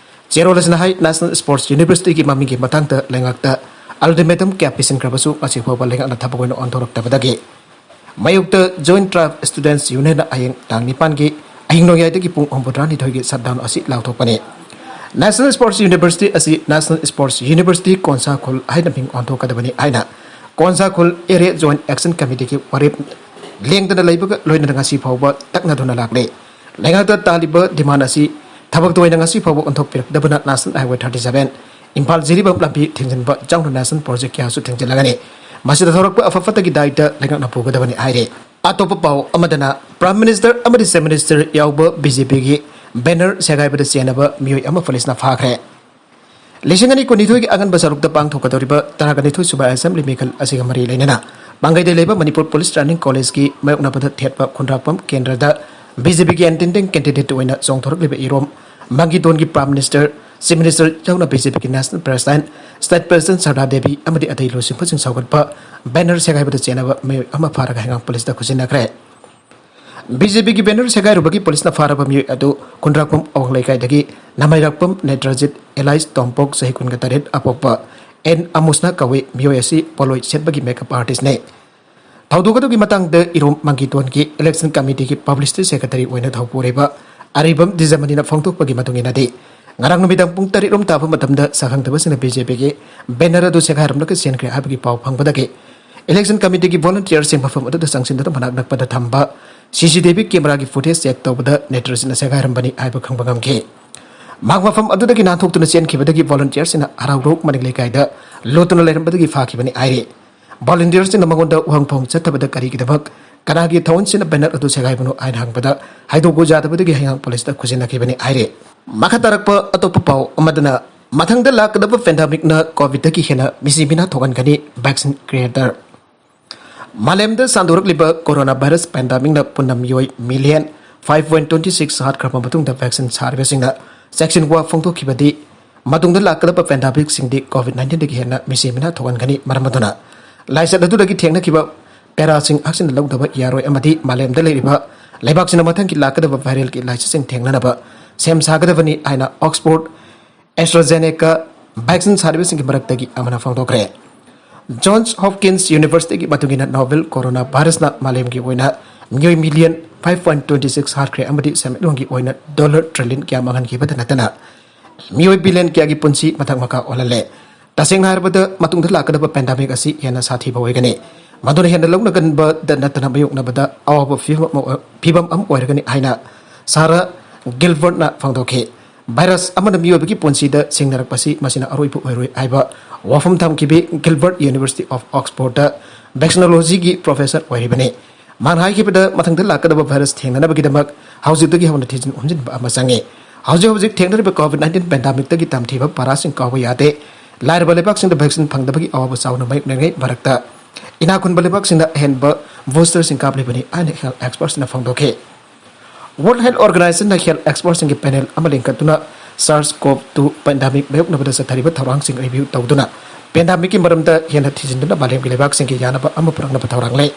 ꯆꯦꯔꯣꯜ ꯑꯁꯤꯅ ꯍꯥꯏ, National Sports Universityꯒꯤ ꯃꯃꯤꯡꯒꯤ ꯃꯇꯥꯡꯗ ꯂꯩꯉꯥꯛꯇ ultimatum ꯀꯌꯥ ꯄꯤꯁꯤꯟꯈ꯭ꯔꯕꯁꯨ ꯉꯁꯤ ꯐꯥꯎꯕ ꯂꯩꯉꯥꯛꯅ ꯊꯕꯛ ꯑꯣꯏꯅ ꯑꯣꯟꯊꯣꯔꯛꯇꯕꯗꯒꯤ ꯃꯥꯌꯣꯛꯇ Joint Tribe Students Unionꯅ ꯍꯌꯦꯡ ꯇꯥꯡ ꯅꯤꯄꯥꯟꯒꯤ ꯑꯍꯤꯡ ꯅꯣꯡꯌꯥꯏꯗꯒꯤ ꯄꯨꯡ ꯍꯨꯝꯐꯨꯇꯔꯥꯅꯤꯊꯣꯏꯒꯤ shutdown ꯑꯁꯤ ꯂꯥꯎꯊꯣꯛꯄꯅꯤ꯫ National Sports University ꯑꯁꯤ National Sports University ꯀꯣꯟꯁꯥ ꯈꯨꯜ ꯍꯥꯏꯅ ꯃꯤꯡ ꯑꯣꯟꯊꯣꯛꯀꯗꯕꯅꯤ ꯍꯥꯏꯅ ꯀꯣꯟꯁꯥ ꯈꯨꯜ Area Joint Action Committeeꯒꯤ ꯋꯥꯔꯦꯞ ꯂꯦꯡꯗꯅ ꯂꯩꯕꯒ ꯂꯣꯏꯅꯅ ꯉꯁꯤ ꯐꯥꯎꯕ ꯇꯛꯅꯗꯨꯅ ꯂꯥꯛꯂꯤ꯫ ꯂꯩꯉꯥꯛꯇ ꯇꯥꯜꯂꯤꯕ demand ꯑꯁꯤ ꯊꯕꯛꯇ ꯑꯣꯏꯅ ꯉꯁꯤ ꯐꯥꯎꯕ ꯑꯣꯟꯊꯣꯛꯄꯤꯔꯛꯇꯕꯅ National Highway thirty seven Imphal Jiribam ꯂꯝꯕꯤ ꯊꯤꯡꯖꯤꯟꯕ ꯌꯥꯎꯅ national project ꯀꯌꯥꯁꯨ ꯊꯤꯡꯖꯤꯜꯂꯒꯅꯤ꯫ ꯃꯁꯤꯗ ꯊꯣꯔꯛꯄ ꯑꯐ ꯐꯠꯇꯒꯤ ꯗꯥꯏꯇ ꯂꯩꯉꯥꯛꯅ ꯄꯨꯒꯗꯕꯅꯤ ꯍꯥꯏꯔꯤ꯫ ꯑꯇꯣꯞꯄ ꯄꯥꯎ ꯑꯃꯗꯅ Prime Minister ꯑꯃꯗꯤ Chief Minister ꯌꯥꯎꯕ BJPꯒꯤ banner ꯁꯦꯒꯥꯏꯕꯗ ꯆꯦꯟꯅꯕ ꯃꯤꯑꯣꯏ ꯑꯃ ꯄꯨꯂꯤꯁꯅ ꯐꯥꯈ꯭ꯔꯦ꯫ ꯂꯤꯁꯤꯡ ꯑꯅꯤ ꯀꯨꯟꯅꯤꯊꯣꯏꯒꯤ ꯑꯉꯟꯕ ꯁꯔꯨꯛꯇ ꯄꯥꯡꯊꯣꯛꯀꯗꯧꯔꯤꯕ ꯇꯔꯥꯒ ꯅꯤꯊꯣꯏ ꯁꯨꯕ Assembly ꯃꯤꯈꯜ ꯑꯁꯤꯒ ꯃꯔꯤ ꯂꯩꯅꯅ ꯄꯥꯡꯒꯩꯗ ꯂꯩꯕ ꯃꯅꯤꯄꯨꯔ Police Training Collegeꯀꯤ ꯃꯥꯌꯣꯛꯅꯕꯗ ꯊꯦꯠꯄ ꯈꯨꯟꯗ꯭ꯔꯥꯛꯄꯝ ꯀꯦꯟꯗ꯭ꯔꯗ BJPꯒꯤ independent candidate ꯑꯣꯏꯅ ꯆꯣꯡꯊꯣꯔꯛꯂꯤꯕ ꯏꯔꯣꯝ ꯃꯪꯒꯤꯗꯣꯟꯒꯤ Prime Minister, Chief Minister ꯌꯥꯎꯅ BJPꯒꯤ National President, State President ꯁꯔꯗꯥ Devi ꯑꯃꯗꯤ ꯑꯇꯩ ꯂꯨꯆꯤꯡꯕꯁꯤꯡ ꯁꯧꯒꯠꯄ banner ꯁꯦꯒꯥꯏꯕꯗ ꯆꯦꯟꯅꯕ ꯃꯤꯑꯣꯏ ꯑꯃ ꯐꯥꯔꯒ ꯍꯩꯉꯥꯡ ꯄꯨꯂꯤꯁꯇ ꯈꯨꯠꯁꯤꯟꯅꯈ꯭ꯔꯦ꯫ ꯕꯤ ꯖꯦ ꯄꯤꯒꯤ ꯕꯦꯅꯔ ꯁꯦꯒꯥꯏꯔꯨꯕꯒꯤ ꯄꯨꯂꯤꯁꯅ ꯐꯥꯔꯕ ꯃꯤꯑꯣꯏ ꯑꯗꯨ ꯈꯨꯟꯗ꯭ꯔꯥꯛꯄꯝ ꯑꯋꯥꯡ ꯂꯩꯀꯥꯏꯗꯒꯤ ꯅꯃꯩꯔꯥꯛꯄꯝ ꯅꯦꯇ꯭ꯔꯖꯤꯠ ꯑꯦꯂꯥꯏꯁ ꯇꯣꯝꯄꯣꯛ ꯆꯍꯤ ꯀꯨꯟꯒ ꯇꯔꯦꯠ ꯑꯄꯣꯛꯄ ꯑꯦꯟ ꯑꯃꯨꯁꯅ ꯀꯧꯏ꯫ ꯃꯤꯑꯣꯏ ꯑꯁꯤ ꯄꯣꯠꯂꯣꯏ ꯁꯦꯠꯄꯒꯤ ꯃꯦꯀꯞ ꯑꯥꯔꯇꯤꯁꯅꯤ꯫ ꯊꯧꯗꯣꯛ ꯑꯗꯨꯒꯤ ꯃꯇꯥꯡꯗ ꯏꯔꯣꯝ ꯃꯪꯒꯤꯇꯣꯟꯒꯤ ꯏꯂꯦꯛꯁꯟ ꯀꯃꯤꯇꯤꯒꯤ ꯄꯕ꯭ꯂꯤꯁꯤꯇꯤ ꯁꯦꯀ꯭ꯔꯦꯇꯔꯤ ꯑꯣꯏꯅ ꯊꯧꯄꯨꯔꯤꯕ ꯑꯔꯤꯕꯝ ꯗꯤꯖꯃꯅꯤꯅ ꯐꯣꯡꯗꯣꯛꯄꯒꯤ ꯃꯇꯨꯡ ꯏꯟꯅꯗꯤ, ꯉꯔꯥꯡ ꯅꯨꯃꯤꯗꯥꯡ ꯄꯨꯡ ꯇꯔꯦꯠ ꯔꯣꯝ ꯇꯥꯕ ꯃꯇꯝꯗ ꯁꯛꯈꯪꯗꯕꯁꯤꯡꯅ ꯕꯤ ꯖꯦ ꯄꯤꯒꯤ ꯕꯦꯅꯔ ꯑꯗꯨ ꯁꯦꯒꯥꯏꯔꯝꯂꯒ ꯆꯦꯟꯈ꯭ꯔꯦ ꯍꯥꯏꯕꯒꯤ ꯄꯥꯎ ꯐꯪꯕꯗꯒꯤ ꯏꯂꯦꯛꯁꯟ ꯀꯃꯤꯇꯤꯒꯤ ꯚꯣꯂꯨꯟꯇꯤꯌꯔꯁꯤꯡ ꯃꯐꯝ ꯑꯗꯨꯗ ꯆꯪꯁꯤꯟꯗꯨꯅ ꯃꯅꯥꯛ ꯅꯛꯄꯗ ꯊꯝꯕ ꯁꯤ ꯁꯤ ꯇꯤ ꯚꯤ ꯀꯦꯃꯦꯔꯥꯒꯤ ꯐꯨꯇꯦꯖ ꯆꯦꯛ ꯇꯧꯕꯗ ꯅꯦꯇ꯭ꯔꯖꯤꯠꯅ ꯁꯦꯒꯥꯏꯔꯝꯕꯅꯤ ꯍꯥꯏꯕ ꯈꯪꯕ ꯉꯝꯈꯤ꯫ ꯃꯍꯥꯛ ꯃꯐꯝ ꯑꯗꯨꯗꯒꯤ ꯅꯥꯟꯊꯣꯛꯇꯨꯅ ꯆꯦꯟꯈꯤꯕꯗꯒꯤ ꯚꯣꯂꯨꯟꯇꯤꯌꯔꯁꯤꯡꯅ ꯍꯔꯥꯎꯔꯣꯛ ꯃꯅꯤꯡ ꯂꯩꯀꯥꯏꯗ ꯂꯣꯠꯇꯨꯅ ꯂꯩꯔꯝꯕꯗꯒꯤ ꯐꯥꯈꯤꯕꯅꯤ ꯍꯥꯏꯔꯤ꯫ ꯚꯣꯂꯨꯟꯇꯤꯌꯔꯁꯤꯡꯅ ꯃꯉꯣꯟꯗ ꯋꯥꯍꯪ ꯄꯥꯎꯍꯪ ꯆꯠꯊꯕꯗ ꯀꯔꯤꯒꯤꯗꯃꯛ, ꯀꯅꯥꯒꯤ ꯊꯑꯣꯟꯁꯤꯅ ꯕꯦꯅꯔ ꯑꯗꯨ ꯁꯦꯒꯥꯏꯕꯅꯣ ꯍꯥꯏꯅ ꯍꯪꯕꯗ ꯍꯥꯏꯗꯣꯛꯄ ꯌꯥꯗꯕꯗꯒꯤ ꯍꯩꯉꯥꯡ ꯄꯨꯂꯤꯁꯇ ꯈꯨꯖꯤꯟꯅꯈꯤꯕꯅꯤ ꯍꯥꯏꯔꯤ꯫ ꯃꯈꯥ ꯇꯥꯔꯛꯄ ꯑꯇꯣꯞꯄ ꯄꯥꯎ ꯑꯃꯗꯅ, ꯃꯊꯪꯗ ꯂꯥꯛꯀꯗꯕ ꯄꯦꯟꯗꯥꯃꯤꯛꯅ ꯀꯣꯚꯤꯗꯇꯒꯤ ꯍꯦꯟꯅ ꯃꯤꯁꯤ ꯃꯤꯅꯥ ꯊꯣꯛꯍꯟꯒꯅꯤ, ꯚꯦꯛꯁꯤꯟ ꯀ꯭ꯔꯤꯌꯦꯇꯔ꯫ ꯃꯥꯂꯦꯝꯗ ꯁꯟꯗꯣꯔꯛꯂꯤꯕ ꯀꯣꯔꯣꯅꯥ ꯚꯥꯏꯔꯁ ꯄꯦꯟꯗꯥꯃꯤꯛꯅ ꯄꯨꯟꯅ ꯃꯤꯑꯣꯏ million five point twenty six ꯍꯥꯠꯈ꯭ꯔꯕ ꯃꯇꯨꯡꯗ ꯚꯦꯛꯁꯤꯟ ꯁꯥꯔꯤꯕꯁꯤꯡꯅ ꯆꯦꯛꯁꯤꯟ ꯋꯥ ꯐꯣꯡꯗꯣꯛꯈꯤꯕꯗꯤ ꯃꯇꯨꯡꯗ ꯂꯥꯛꯀꯗꯕ ꯄꯦꯟꯗꯥꯃꯤꯛꯁꯤꯡꯗꯤ ꯀꯣꯚꯤꯗ ꯅꯥꯏꯟꯇꯤꯟꯗꯒꯤ ꯍꯦꯟꯅ ꯃꯤꯁꯤ ꯃꯤꯅꯥ ꯊꯣꯛꯍꯟꯒꯅꯤ꯫ ꯃꯔꯝ ꯑꯗꯨꯅ ꯂꯥꯏꯆꯠ ꯑꯗꯨꯗꯒꯤ ꯊꯦꯡꯅꯈꯤꯕ ꯄꯦꯔꯥꯁꯤꯡ ꯍꯛꯆꯤꯟꯅ ꯂꯧꯗꯕ ꯌꯥꯔꯣꯏ ꯑꯃꯗꯤ ꯃꯥꯂꯦꯝꯗ ꯂꯩꯔꯤꯕ ꯂꯩꯕꯥꯛꯁꯤꯡꯅ ꯃꯊꯪꯒꯤ ꯂꯥꯛꯀꯗꯕ ꯚꯥꯏꯔꯦꯜꯒꯤ ꯂꯥꯏꯆꯠꯁꯤꯡ ꯊꯦꯡꯅꯅꯕ ꯁꯦꯝ ꯁꯥꯒꯗꯕꯅꯤ ꯍꯥꯏꯅ ꯑꯣꯛꯁꯐꯣꯔꯗ ꯑꯦꯁꯇ꯭ꯔꯥꯖꯦꯅꯦꯀꯥ ꯚꯦꯛꯁꯤꯟ ꯁꯥꯔꯤꯕꯁꯤꯡꯒꯤ ꯃꯔꯛꯇꯒꯤ ꯑꯃꯅ ꯐꯣꯡꯗꯣꯛꯈ꯭ꯔꯦ꯫ ꯖꯣꯟꯁ ꯍꯣꯞꯀꯤꯟꯁ ꯌꯨꯅꯤꯚꯔꯁꯤꯇꯤꯒꯤ ꯃꯇꯨꯡ ꯏꯟꯅ ꯅꯣꯚꯦꯜ ꯀꯣꯔꯣꯅꯥ ꯚꯥꯏꯔꯁꯅ ꯃꯥꯂꯦꯝꯒꯤ ꯑꯣꯏꯅ ꯃꯤꯑꯣꯏ million five point twenty six ꯍꯥꯠꯈ꯭ꯔꯦ ꯑꯃꯗꯤ ꯁꯦꯟꯃꯤꯠꯂꯣꯟꯒꯤ ꯑꯣꯏꯅ ꯗꯣꯂꯔ ꯇ꯭ꯔꯤꯂꯤꯌꯟ ꯀꯌꯥ ꯃꯥꯡꯍꯟꯈꯤꯕꯇ ꯅꯠꯇꯅ ꯃꯤꯑꯣꯏ ꯕꯤꯂꯤꯌꯟ ꯀꯌꯥꯒꯤ ꯄꯨꯟꯁꯤ ꯃꯊꯛ ꯃꯈꯥ ꯑꯣꯜꯍꯜꯂꯦ꯫ ꯇꯁꯦꯡꯅ ꯍꯥꯏꯔꯕꯗ, ꯃꯇꯨꯡꯗ ꯂꯥꯛꯀꯗꯕ ꯄꯦꯟꯗꯥꯃꯤꯛ ꯑꯁꯤ ꯍꯦꯟꯅ ꯁꯥꯊꯤꯕ ꯑꯣꯏꯒꯅꯤ꯫ ꯃꯗꯨꯅ ꯍꯦꯟꯅ ꯂꯧꯅꯒꯟꯕꯗ ꯅꯠꯇꯅ ꯃꯥꯌꯣꯛꯅꯕꯗ ꯑꯋꯥꯕ ꯐꯤꯕꯝ ꯑꯃ ꯑꯣꯏ-, ꯐꯤꯕꯝ ꯑꯃ ꯑꯣꯏꯔꯒꯅꯤ ꯍꯥꯏꯅ ꯁꯥꯔꯥ ꯒꯤꯜꯕꯔꯠꯅ ꯐꯣꯡꯗꯣꯛꯈꯤ꯫ ꯚꯥꯏꯔꯁ ꯑꯃꯅ ꯃꯤꯑꯣꯏꯕꯒꯤ ꯄꯨꯟꯁꯤꯗ ꯁꯤꯡꯅꯔꯛꯄꯁꯤ ꯃꯁꯤꯅ ꯑꯔꯣꯏꯕ ꯑꯣꯏꯔꯣꯏ ꯍꯥꯏꯕ ꯋꯥꯐꯝ ꯊꯝꯈꯤꯕꯤ ꯒꯤꯜꯕꯔꯠ ꯌꯨꯅꯤꯚꯔꯁꯤꯇꯤ ꯑꯣꯐ ꯑꯣꯛꯁꯐꯣꯔꯗꯇ ꯚꯦꯛꯁꯤꯅꯣꯂꯣꯖꯤꯒꯤ ꯄ꯭ꯔꯣꯐꯦꯁꯔ ꯑꯣꯏꯔꯤꯕꯅꯤ꯫ ꯃꯍꯥꯛꯅ ꯍꯥꯏꯈꯤꯕꯗ, ꯃꯊꯪꯗ ꯂꯥꯛꯀꯗꯕ ꯚꯥꯏꯔꯁ ꯊꯦꯡꯅꯅꯕꯒꯤꯗꯃꯛ ꯍꯧꯖꯤꯛꯇꯒꯤ ꯍꯧꯅ ꯊꯤꯖꯤꯟ ꯍꯨꯝꯖꯤꯟꯕ ꯑꯃ ꯆꯪꯉꯤ꯫ ꯍꯧꯖꯤꯛ ꯍꯧꯖꯤꯛ ꯊꯦꯡꯅꯔꯤꯕ ꯀꯣꯚꯤꯗ ꯅꯥꯏꯟꯇꯤꯟ ꯄꯦꯟꯗꯥꯃꯤꯛꯇꯒꯤ ꯇꯝꯊꯤꯕ ꯄꯥꯔꯥꯁꯤꯡ ꯀꯥꯎꯕ ꯌꯥꯗꯦ꯫ ꯂꯥꯏꯔꯕ ꯂꯩꯕꯥꯛꯁꯤꯡꯗ ꯚꯦꯛꯁꯤꯟ ꯐꯪꯗꯕꯒꯤ ꯑꯋꯥꯕ ꯆꯥꯎꯅ ꯃꯥꯌꯣꯛꯅꯔꯤꯉꯩ ꯃꯔꯛꯇ ꯏꯅꯥꯛ ꯈꯨꯟꯕ ꯂꯩꯕꯥꯛꯁꯤꯡꯗ ꯑꯍꯦꯟꯕ ꯕꯨꯁꯇꯔꯁꯤꯡ ꯀꯥꯞꯂꯤꯕꯅꯤ ꯍꯥꯏꯅ ꯍꯦꯜꯊ ꯑꯦꯛꯁꯄꯔꯠꯁꯤꯡꯅ ꯐꯣꯡꯗꯣꯛꯈꯤ꯫ ꯋꯥꯔꯜꯗ ꯍꯦꯜꯊ ꯑꯣꯔꯒꯅꯥꯏꯖꯦꯁꯟꯅ ꯍꯦꯜꯊ ꯑꯦꯛꯁꯄꯔꯠꯁꯤꯡꯒꯤ ꯄꯦꯅꯦꯜ ꯑꯃ ꯂꯤꯡꯈꯠꯇꯨꯅ ꯁꯥꯔꯁ ꯀꯣꯚ ꯇꯨ ꯄꯦꯟꯗꯥꯃꯤꯛ ꯃꯥꯌꯣꯛꯅꯕꯗ ꯆꯠꯊꯔꯤꯕ ꯊꯧꯔꯥꯡꯁꯤꯡ ꯔꯤꯚꯤꯌꯨ ꯇꯧꯗꯨꯅ ꯄꯦꯟꯗꯥꯃꯤꯛꯀꯤ ꯃꯔꯝꯗ ꯍꯦꯟꯅ ꯊꯤꯖꯤꯟꯗꯨꯅ ꯃꯥꯂꯦꯝꯒꯤ ꯂꯩꯕꯥꯛꯁꯤꯡꯒꯤ ꯌꯥꯅꯕ ꯑꯃ ꯄꯨꯔꯛꯅꯕ ꯊꯧꯔꯥꯡ ꯂꯩ꯫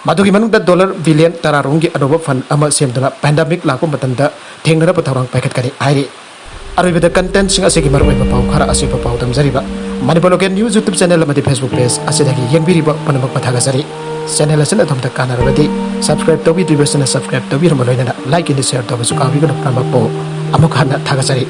ꯃꯗꯨꯒꯤ ꯃꯅꯨꯡꯗ dollar billion ꯇꯔꯥ ꯔꯣꯝꯒꯤ ꯑꯅꯧꯕ fund ꯑꯃ ꯁꯦꯝꯗꯨꯅ pandemic ꯂꯥꯛꯄ ꯃꯇꯝꯗ ꯊꯦꯡꯅꯔꯕ ꯊꯧꯔꯥꯡ ꯄꯥꯏꯈꯠꯀꯅꯤ ꯍꯥꯏꯔꯤ꯫ ꯑꯔꯣꯏꯕꯗ contentꯁꯤꯡ ꯑꯁꯤꯒꯤ ꯃꯔꯨꯑꯣꯏꯕ ꯄꯥꯎ ꯈꯔ ꯑꯁꯤꯕ ꯄꯥꯎ ꯇꯝꯖꯔꯤꯕ Manipur Local News YouTube channel ꯑꯃꯗꯤ Facebook page ꯑꯁꯤꯗꯒꯤ ꯌꯦꯡꯕꯤꯔꯤꯕ ꯄꯨꯝꯅꯃꯛꯄꯨ ꯊꯥꯒꯠꯆꯔꯤ꯫ Channel ꯑꯁꯤꯅ ꯑꯗꯣꯝꯗ ꯀꯥꯟꯅꯔꯕꯗꯤ subscribe ꯇꯧꯕꯤꯗ꯭ꯔꯤꯕꯁꯤꯅ subscribe ꯇꯧꯕꯤꯔꯝꯕ ꯂꯣꯏꯅꯅ like and share ꯇꯧꯕꯁꯨ ꯀꯥꯎꯕꯤꯒꯅꯨ ꯄꯨꯝꯅꯃꯛꯄꯨ꯫ ꯑꯃꯨꯛ ꯍꯟꯅ ꯊꯥꯒꯠꯆꯔꯤ꯫